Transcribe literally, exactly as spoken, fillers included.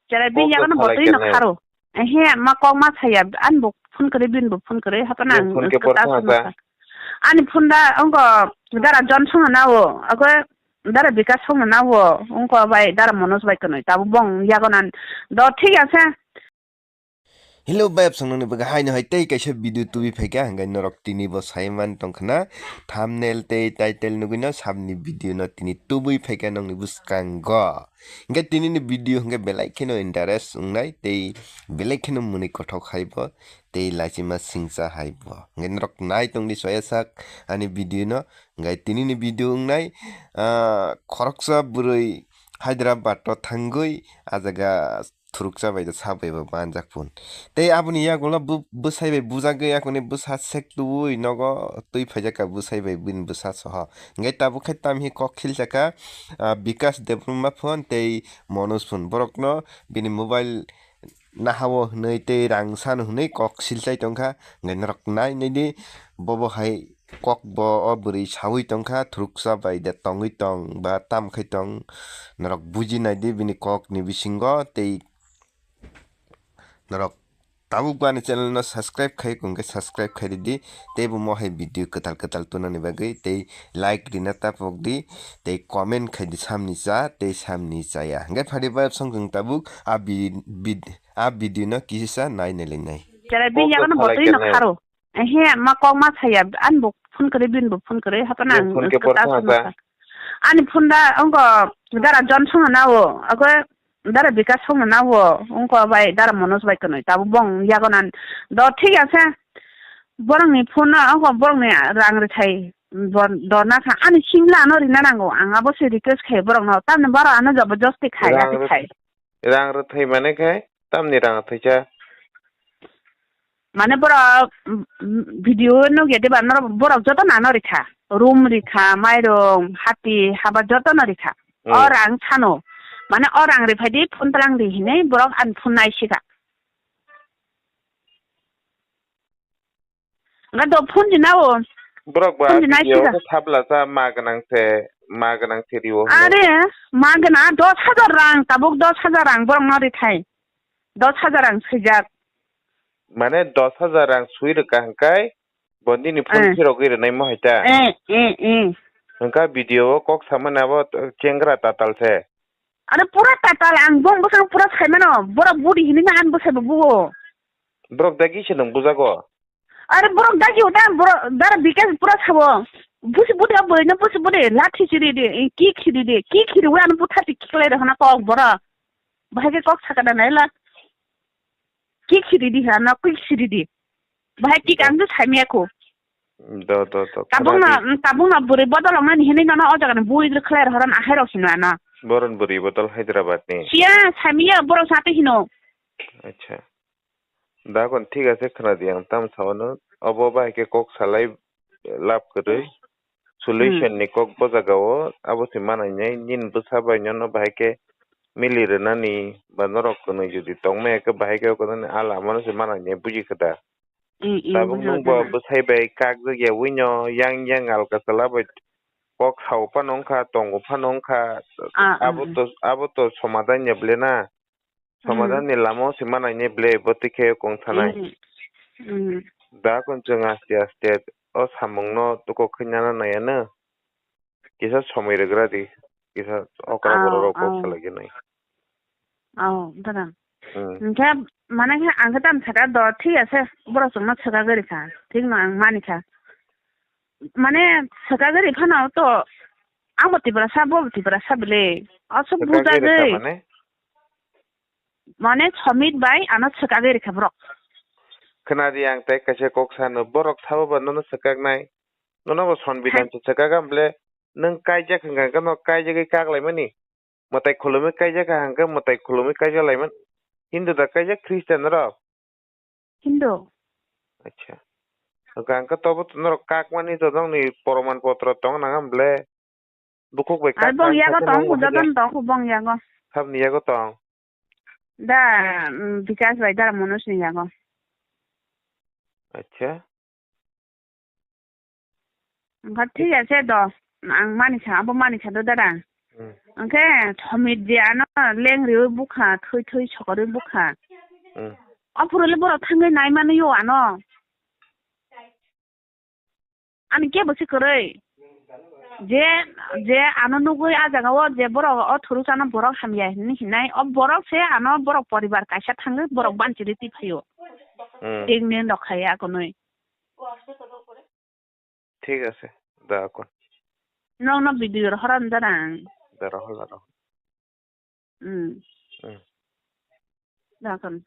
Cherai bini yago no botwi no kharo. Ehe, ma kok ma saya, ani bo phone kwrwi, bini bo phone kwrwi, hapana ang phone ke kwtal portha phone sa. Ani phone da ongo dara Johnson na o, ago dara Bikas song na o, ongo bai dara Manoj bai kwnoi, tabo bong yago nan. Do thik ase. Hello, bayap song nangni bagwi haino hai tei kaisa video tubui phaikha, hwnkhe norok tini bo sai man tongkhna, thumbnail tei title nugwino sabni video no tini tubui phaikha nokni bwskango. Hwnkhe tinini video hwnkhe belai kheno interest wngnai tei belai kheno mwnwi kothok hai bo tei lachima singcha hai bo. Hwnkhe norok nai tongdi soya sak ani video no. Hwnkhe tinini video wngnai, ah, khoroksa bwrwi Hyderabad o thangwi ah jaga thuruksa bai da sak bai bo manjak phun. Tei aboni yagulo bo bwsai bai bujagwi yakuni bwsa sek tubui nogo twi phaijakha bwsai bai bini bwsa soho. Hwnkhe tabuk khe tamhi kok khiljakha, ah, Bikas Debbarma phun tei Manoj phun. Borokno bini mobile nahao hwnwi tei rang sano hwnwi kok silchai tongkha. Hwnkhe norok nai naidi bobo hai kok bo o bwrwi saui tongkha, thuruksa bai de tongwi tong ba tam khai tong, norok buji naidi bini kok ni bisingo tei norok tabuk bo ani channel no subscribe khai kung khe subscribe khai ridi tei bo mo hai video kwtal kwtal tunani bagwi tei like rina tapok di tei comment khai di samni cha tei samni chaya hwnkhe phadi ba song chwng tabuk a bi-, bid-, a video no kisa nai nai lai nai. Cherai bini yago no botwi no kharo. Ehe, ma kok ma saya, ani bo phone kwrwi, bini bo phone kwrwi, hapana ang phone ke kwtal portha phone sa. Ani phone da ongo dara Johnson na o, ago dara Bikas song na o, ongo bai dara Manoj bai kwnoi, tabo bong yago nan. Do thik ase. Borokni phone no, ongo borokni rang rwthai, do na kha, ani simla ano rina nango, ang abo se request khai borokno, tamni baro ano jabardasti khai, rang rwthai. Rang rwthai mane khai, tamni rang rwthaisa? Mane borok, mm, mm, video nugya diba, norok borok joto nano rikha. Room rikha, mairung, hati, haba joto no rikha. Hmm. O rang sano. Mane o rang riphai di, phone tlang di hinui borok ani phone nai sika. Nga do phone di nao. Borok ba phone di nai video sika. Ko sabla sa ma ganang se, ma ganang se riwo. Are, ma gana dos hajar rang, tabuk dos hajar rang borok no rithai. Dos hajar rang swijak. Mane dos hajar rang swi rwkha hwnkhe, bo nini phone eh. Phirogwi rwnai mo hai ta? Eh, eh, eh. Hwnkha video o kok samani abo chengra tatal se. Are pura tatal, ang bong bwsang pura saimano, borok budi hinui na ang bwsai bo buo. Borok dagi se nwng bujago? Are borok dagi uta, borok dara Bikas pura sabo. Busi budi abo no busi budi, lathi chiri di, ki khiri di, ki khiri wi ano butha ti khiklai rokna kok borok. Bahai ke kok sakana naila. Ki khiri di ha, na ki khiri di. Bahai ki kang tu saimya ko. Do, do, do. Tabung na, tabung na bwrwi bodol ongmani hinui nono o jaga ni bui khlai rohoran ahai rok hino ano. Boron bwrwi bodol Hyderabad ni. Siya, saimya borok sate hino. Acha. Da kon thik ase khna di ang tam sawano. Obo bahai ke kok salai lab kwrwi. Solution ni kok bo jaga o abo se manai nai nini bwsa bai nono bahai khe mili rwnani ba norok kwnwi jodi tongmaya khe bahai khe o kwnwi a lama no se manai nai buji khe da. Tabuk nwng bo bwsai bai kak jak ya wi no yang yang alka chwla bai kok sao phano wngkha tongo phano wngkha abo to abo to somadan ya ble na. Somadan ni lama o se manai ni ble bo twi khe kong thanai. Da kon chwng aste aste o samung no tuko khe nana nai ano. Kisa somoi rwgra di. Kisa okra borok rok kok salai gwnai. Oh, dada. Hwnkhe mane khe ang khe tam saka do thik ase borok chwngno swkagwi rikha. Thik no ang manikha. Mane swkagwi ri phano to ang bo Tiprasa bo Tiprasa bile. Aswk bujagwi. Mane somit bai ano swkagwi rikha borok. Khna di ang tei kaisa kok sano, borok sabo ba nono swkaknai. Nono bo sonbidan se swkak ang ble, nwng kaijak hwnkha khe no kaijagwi kaklaimani. Mwtai khulumwi kaijak kha hwnkhe mwtai khulumwi kaijaklaimani. Hindu da kaijak Christian rok? Hindu. Acha. Hwnkha hwnkhe tobo norok kakmani to nokni poroman potro tong nang ble. Bukhuk bai kak bong yago tong, jotono tong, bong yago. Sabni yago tong? Da, mm, Bikas bai da Manoj ni yago. Acha. Hwnkha thik ase do. Ang manikha, abo manikha do dada. Hmm. Hwnkhe thomit je ano leng riwi bukha, thwi thwi sokorwi bukha. Hmm. Ophuru le borok thangwi nai mano yo ano. Ani kebo se kwrwi. Je, je ano nugwi a jaga o je borok o thuru chana borok hamya hinwi hinai, o borok se ano borok poribar kaisa thangwi borok banchiri twi phaio. Hmm. Tengni nok khaya konwi. Thik ase, da kon. Nokno video rohor jarang. Da rohor, da rohor. Hmm. Hmm. Da kon.